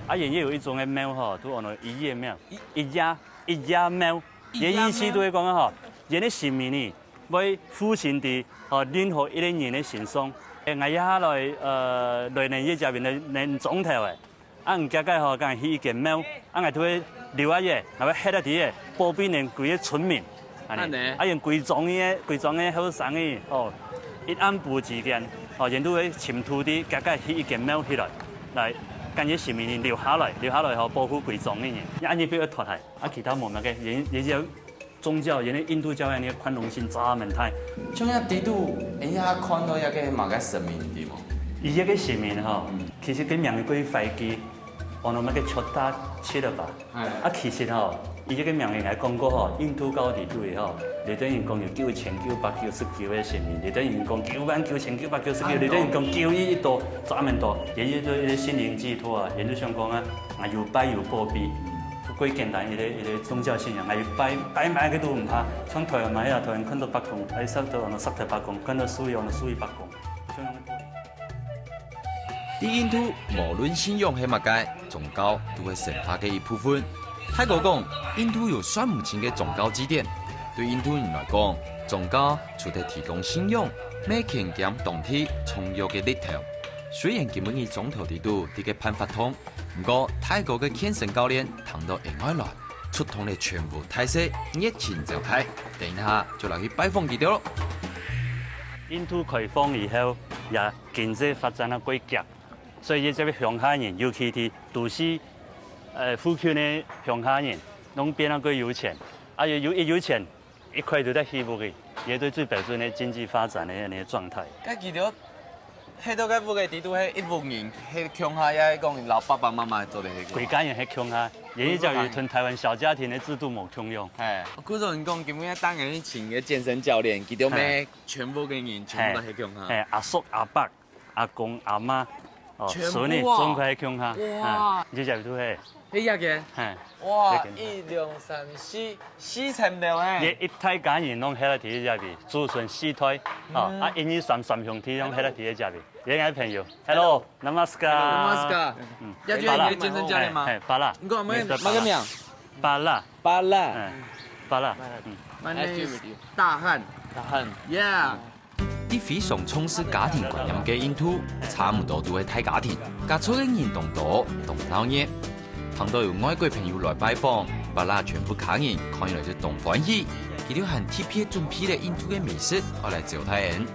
啊，人也有一種个廟吼，都安到一夜廟，一夜一夜廟，一夜廟。佢意思就係講吼，人个神明呢， 會附身在吼任何一個人个身上。誒，𠊎這下來，呃，來年這隻面來年莊頭誒，啊，𠊎這下吼，敢去一間廟，啊，𠊎就會留下个，𠊎會歇下在个，保庇𠊎歸個村民。恁呢。恁呢。啊，𠊎歸莊个，歸莊个後生个，吼，一暗晡之間，吼，𠊎都會尋土地，這下去一間廟起來，來，感謝神明留下來，留下來吼，保護歸莊个人。恁呢就會脫害，啊，其他無麼个，也也就 宗教，因為印度教恁呢个寬容性專門大。像這裡肚，𠊎這看到一個麼个神明，對無？佢這個神明吼，嗯。其實佢名叫懷基，哦，那麼个Chota Chilaba。哎。啊，其實吼，佢這个名言來講過吼，印度教裡肚吼，有兜人講有九千九百九十九个神明，有兜人講九萬九千九百九十九，哦。有兜人講九億億多，專門多，也就是一个心靈寄託啊，也就想講啊，啊有拜有保庇，最簡單一个一个宗教信仰，啊有拜拜麼个都毋怕，像台灣嘛，啊台灣看到伯公，啊石頭啊石頭伯公，看到樹葉啊樹葉伯公，像恁樣个道理。 在印度，無論信仰係麼个，宗教都係生活个一部分。大哥講，印度有算毋盡个宗教祭典。對印度人來講，宗教除忒提供信仰，乜牽兼當地重要个力頭。雖然今晡日莊頭裡肚在該辦活動，毋過大哥个健身教練聽到會愛來， 觸動了全屋大細，熱情招待。等一下就來去拜訪佢兜囉。印度開放以後，也經濟發展了過遽，所以這兜鄉下人，尤其在都市，呃，附近个鄉下人，攏變了過有錢。啊，有，有，一有錢，一塊就在起屋个，也對最標準个經濟發展个恁樣个狀態。該佢兜 歇到該屋个裡肚係一屋人，係共下，也係講摎爸爸媽媽做得歇个。歸家人係共下，也就係同台灣小家庭个制度無共樣。嘿，故所你講，今晡日帶𠊎去尋个健身教練，佢兜乜全部个人全部都係共下。嘿，阿叔、阿伯、阿公、阿媽，哦，全部啊。孫仔，總共係共下。哇。啊，你這隻都係。 係這个？嘿。哇，這个。一、兩、三、四，四層樓欸。這一大家人攏歇在這位，祖孫四代，哦，嗯。啊，一二三三兄弟攏歇在這位。這𠊎朋友，Hello，Namaskar。Namaskar。嗯。這就係你个健身教練嗎？嘿，嘿，Bala。你講麼个，Mister麼个名？Bala。Bala。嘿，Bala。嗯。My name is大漢。大漢。Yeah。 在非常重視家庭觀念个印度，差毋多都係大家庭，家族个人當多，當鬧熱。聽到有外國朋友來拜訪，Bala全部家人看起來就當歡喜。佢兜還特別準備了印度个美食，愛來招待𠊎。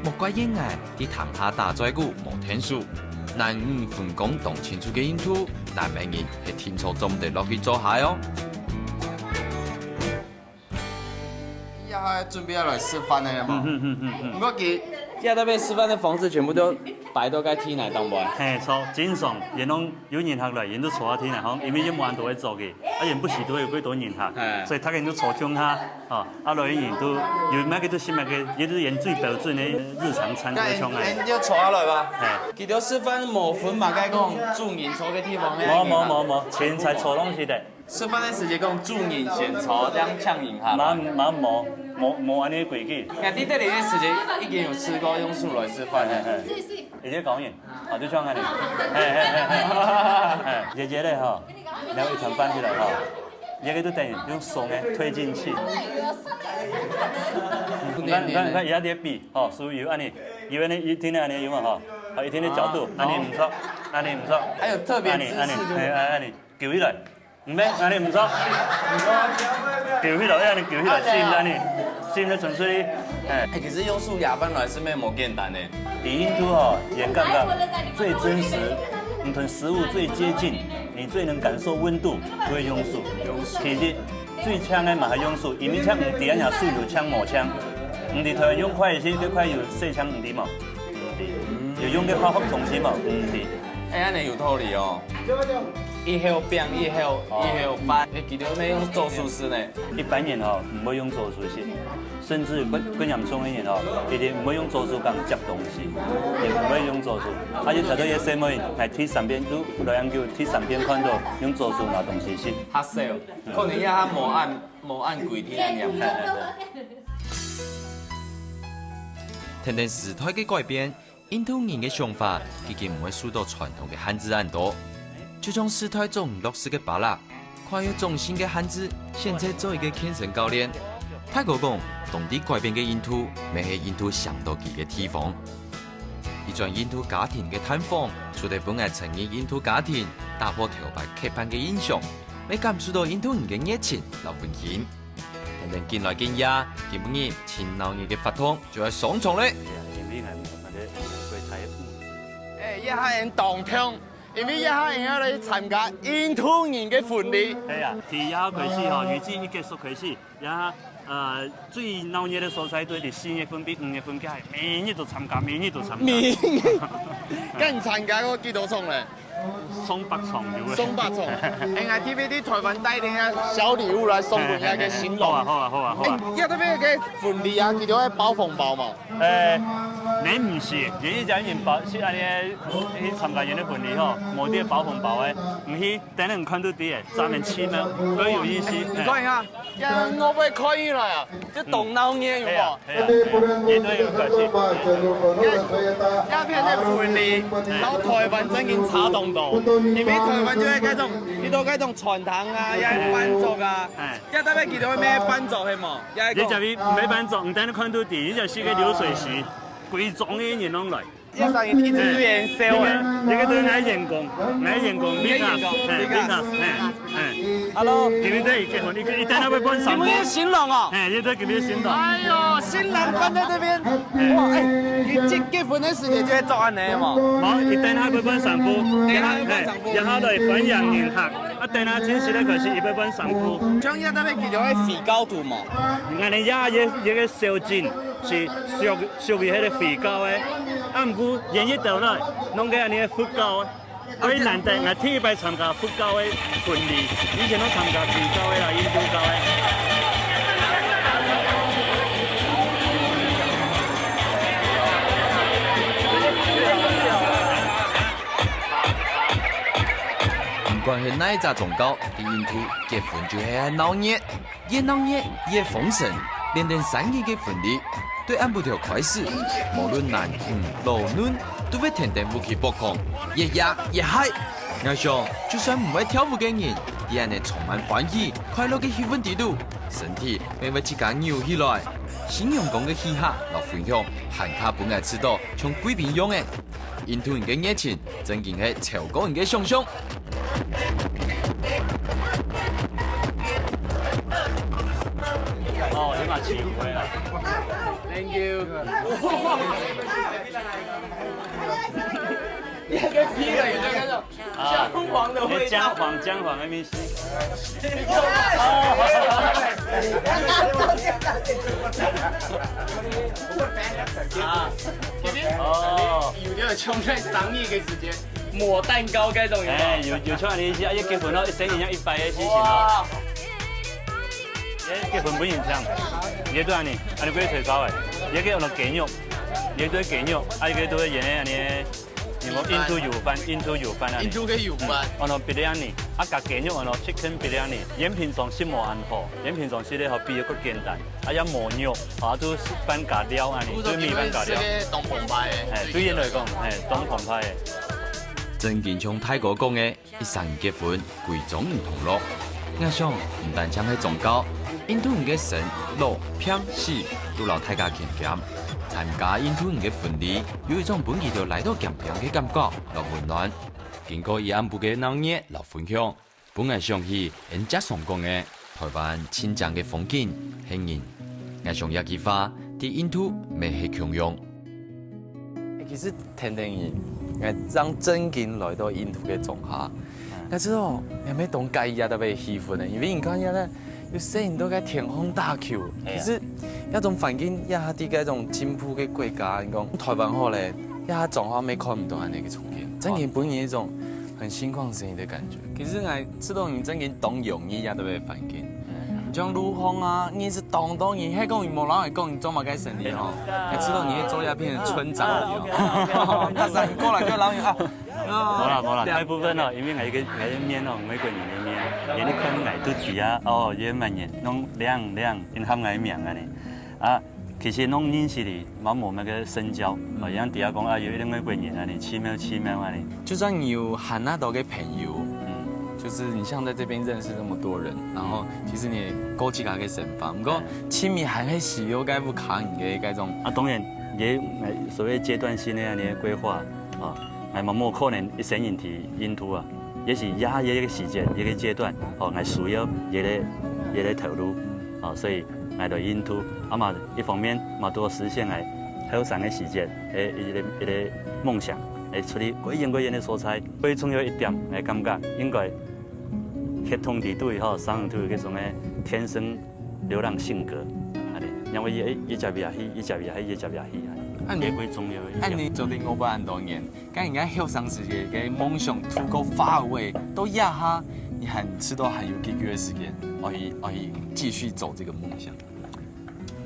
莫怪𠊎，在廳下打嘴鼓無𢯭手。男女分工當清楚个印度，男仔人係定著做毋得落去灶下哦。 這下準備愛來食飯个了無？嗯，嗯，嗯，嗯，嗯。毋過佢這下這擺食飯个方式全部都擺到該地泥當中。嘿，著，正常，𠊎等有人客來，𠊎等都坐在地泥項，因為也無恁多位坐个，啊，也毋係都有幾多人客，嘿。所以大家人都坐共下，哦，啊，來个人都有麼个就食麼个，也就係𠊎等最標準个日常餐，就像恁樣。該，𠊎等就坐下來吧。嘿。佢兜食飯無分麼个講主人坐个地方，無，無，無，無，凊彩坐攏係得。 食飯个時節講主人先坐，恁樣請人客。嘛，嘛無，無，無恁樣規矩。𠊎在這裡个時節已經有試過用手來食飯了。嘿，嘿。一隻高人，啊，就像恁樣。嘿，嘿，嘿，嘿。嘿，熱熱个吼，然後一餐飯起來吼，這个就等於用手个推進去。你看，你看，你看，這下在比，吼，屬於恁樣，有恁樣一定个恁樣有無吼？好，一定个角度，恁樣毋著，恁樣毋著。還有特別姿勢，恁樣，恁樣，對不對？嘿，恁樣，勾起來。 毋免，恁樣毋著。勾起來，恁樣勾起來，心恁樣，心就存出去。哎。哎，其實用手舀飯來係無簡單呢。在印度吼，𠊎感覺最真實，你同食物最接近，你最能感受溫度，就係用手。其實最嗆个嘛係用手，因為嗆毋知恁樣手有嗆無嗆。你在台灣用筷仔，這筷有細嗆毋知無？毋知。有用个化學東西無？毋知。哎，恁樣有道理哦。 一口餅，一口，哦。一口飯，哎，佢兜愛用左手食呢。一般人吼，毋會用左手食，甚至有更，更嚴重个人吼，佢兜毋會用左手共接東西，也毋會用左手。啊，就頭先个細妹，來第三遍，都來研究第三遍看到用左手拿東西食。較少，可能也較無恁，無恁規定个念頭。等等時代个改變， 印度人个想法已經毋會受到傳統个限制恁多。就像時代總毋落實个芭樂，跨越種姓个限制，選擇做一個健身教練。大哥講，當地改變个印度，乜係印度想到佢个地方。一轉印度家庭个探訪，除了分𠊎深入印度家庭，打破頭擺刻板个印象，乜感受到印度人个熱情摎溫馨。 等等緊來緊呀，今晡日盡鬧熱个活動就愛上場咧！哎呀，因為𠊎們那個櫃台物資。哎，這下𠊎當暢，因為這下𠊎愛來參加印度人个婚禮。係啊，對這下開始吼，預計一結束開始，這下，呃，最鬧熱个所在就係四月份比五月份該下，每日都參加，每日都參加。每日？該你參加過幾多場咧？上百場有个。上百場。哎，𠊎特別對台灣帶點个小禮物來送分𠊎个新郎。好啊，好啊，好啊，好啊。哎，要特別个婚禮啊，佢兜愛包紅包嘛？呃，恁毋係，因為一家人包，係恁樣去參加人个婚禮吼，無得包紅包个，毋係，等下看到底个，專門試嘛，較有意思。你看一下，這我會看起來啊，這當鬧熱有無？ 係啊，係啊，絕對有可能。這片个婚禮，到台灣正經差當多，因為台灣就係該種，遇到該種傳統啊，也係伴奏啊，哎，也特別佢兜愛伴奏係無？也係講，你這位毋係伴奏，你等下看到底，你就係个流水席，歸莊个人攏來。這聲音一直有人笑哎。這個，這個都係𠊎員工，𠊎員工，Venus，哎，Venus，哎，哎。Hello。今日這一結婚，一個，一等下會搬新婦。你們有新郎哦？哎，這個今日新郎。哎喲，新郎搬在這邊。哇，哎，你結，結婚的時間就會做恁樣嗎？無，一等下會搬新婦。等下會搬新婦。哎，然後來歡迎人客。啊，等下正式个開始，佢會搬新婦。像這特別佢就會飛高度嘛。你看人家也，也个小姐。 係屬，屬於該個回教个，啊，毋過演一條來，弄个恁樣个佛教个。所以難得，𠊎第一擺參加佛教个婚禮，以前都參加基教个啦，印度教个。毋管係哪一隻宗教，在印度結婚就係恁鬧熱。 越鬧熱越豐盛，連等三日个婚禮，對暗晡頭開始，無論男女老嫩，都會跈等舞曲發狂，越搖越嗨。𠊎想，就算毋會跳舞个人，在恁樣充滿歡喜、快樂个氣氛底肚，身體乜會自家扭起來。新娘公个戲客摎分享，還較分𠊎試著像貴賓樣仔。 印度人个熱情，正經係超過人个想像。哦，你嘛起舞啦。Thank you。你還可以劈了，你這個啊，薑黃的味道。薑黃，薑黃的味道。 啊，哦，有个像在生日个時間，抹蛋糕該種有無？哎，有，有像恁樣意思，啊，一結婚咯，一生人要一百个事情咯。哇。哎，結婚本人聽，也對恁樣，恁樣過吹簫个，也可以用到雞肉，也對雞肉，啊，也可以對演个恁樣。 你講印度油飯，印度油飯啊，印度个油飯。嗯，安到biryani，啊，加雞肉安到chicken biryani。因平常食無恁好，因平常食个好比較簡單，啊，也無肉，啊，都係飯加料恁樣，都係米飯加料。食个當澎湃个。哎，對𠊎來講，哎，當澎湃个。正經像大哥講个， 一儕人結婚，歸莊人同樂。𠊎想，毋單淨係宗教，印度人个生、老、病、死，都摎大家牽牽。參加印度人个婚禮，有一種分佢兜來到肩並个感覺摎溫暖。經過一暗晡个鬧熱摎分享，分𠊎想起𠊎接常講个，台灣盡靚个風景係人。𠊎想這句話，在印度乜係共樣。 其實跈等人，𠊎正正經來到印度个莊下，𠊎知哦，𠊎乜當介意這兜个氣氛呢，因為你看這兜，有細人在該天空打球，其實這種環境，這下在該種進步个國家，你講台灣好咧，這下莊下乜看毋到恁樣个場景，正經分人一種很心曠神怡个感覺。其實𠊎知道你正經當容易這兜个環境，你像路項啊，你係 當當然，係講你無摎𠊎講你做麼个生理吼，還知道你係做這片个村長个哦。大家過來就摎你啊。無啦，無啦，大部分哦，因為𠊎个，𠊎个面哦，外國人个面，人一看𠊎都知啊，哦，這麼人，攏靚靚，因喊𠊎名啊呢。啊，其實攏認識哩，嘛無麼个深交，哦，像底下講啊，有一個外國人啊呢，奇妙奇妙啊呢。就算你有很多个朋友，嗯，就是你像在這邊認識這麼多人，然後其實你各自家个生活，不過 親密還係需要該屋下人个該種。啊，當然，也，呃，所謂階段性的恁樣規劃，啊，𠊎嘛無可能一生人去印度啊，也是這一個時間，一個階段，哦，𠊎需要一個，一個頭路，哦，所以𠊎來印度，啊嘛，一方面嘛，都實現𠊎後生个時間，誒，一個，一個夢想，誒，出去過遠過遠个所在。最重要一點，𠊎感覺應該血統裡肚吼，生出這種个天生 流浪性格，恁呢，因為一，一隻也去，一隻也去，一隻也去，恁呢。恁你，這最重要个一點。恁你做得五百恁多年，該人家後生時節个夢想透過花卉，到這下，你還知道還有幾久个時間，可以，可以繼續走這個夢想？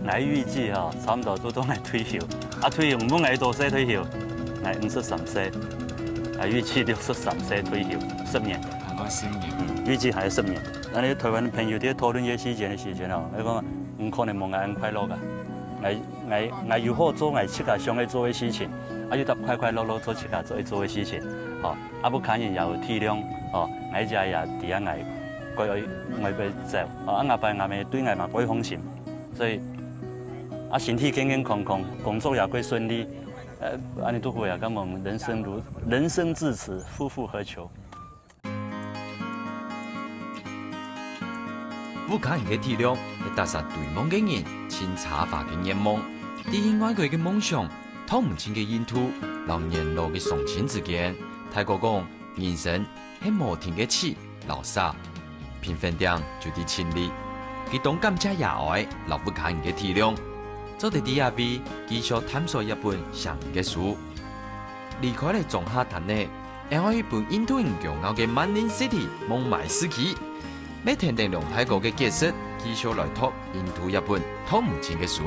𠊎預計吼，差毋多做到𠊎退休。啊，退休，毋過𠊎多歲退休？𠊎五十三歲。𠊎預計六十三歲退休，十年。還有十年。嗯，預計還有十年。恁呢臺灣个朋友在討論這時間个時間哦，𠊎講，毋可能無𠊎恁快樂啊。𠊎，𠊎，𠊎有好做𠊎自家想愛做个事情，啊，有得快快樂樂做自家做愛做个事情，吼，啊，屋下人也有體諒，吼，𠊎這也知啊，𠊎，𠊎，𠊎愛走，吼，啊，吾爸吾姆對𠊎嘛過放心。 所以，啊，身體健健康康，工作也過順利，呃，恁呢都好啊，根本人生如，人生至此，夫復何求？屋下人个體諒，係達成追夢个人盡奢華个願望。對於外國个夢想， 讀毋盡个印度，摎年老个雙親之間，大哥講，人生係無停个試摎捨，平衡點就在盡力。佢當感謝爺哀摎屋下人个體諒，做得在這位繼續探索這本寫人个書。離開了莊下攤仔， 𠊎愛去分印度人驕傲个Manlin City孟買市區，愛跈等梁大哥个腳跡，繼續來讀印度這本讀毋盡个書。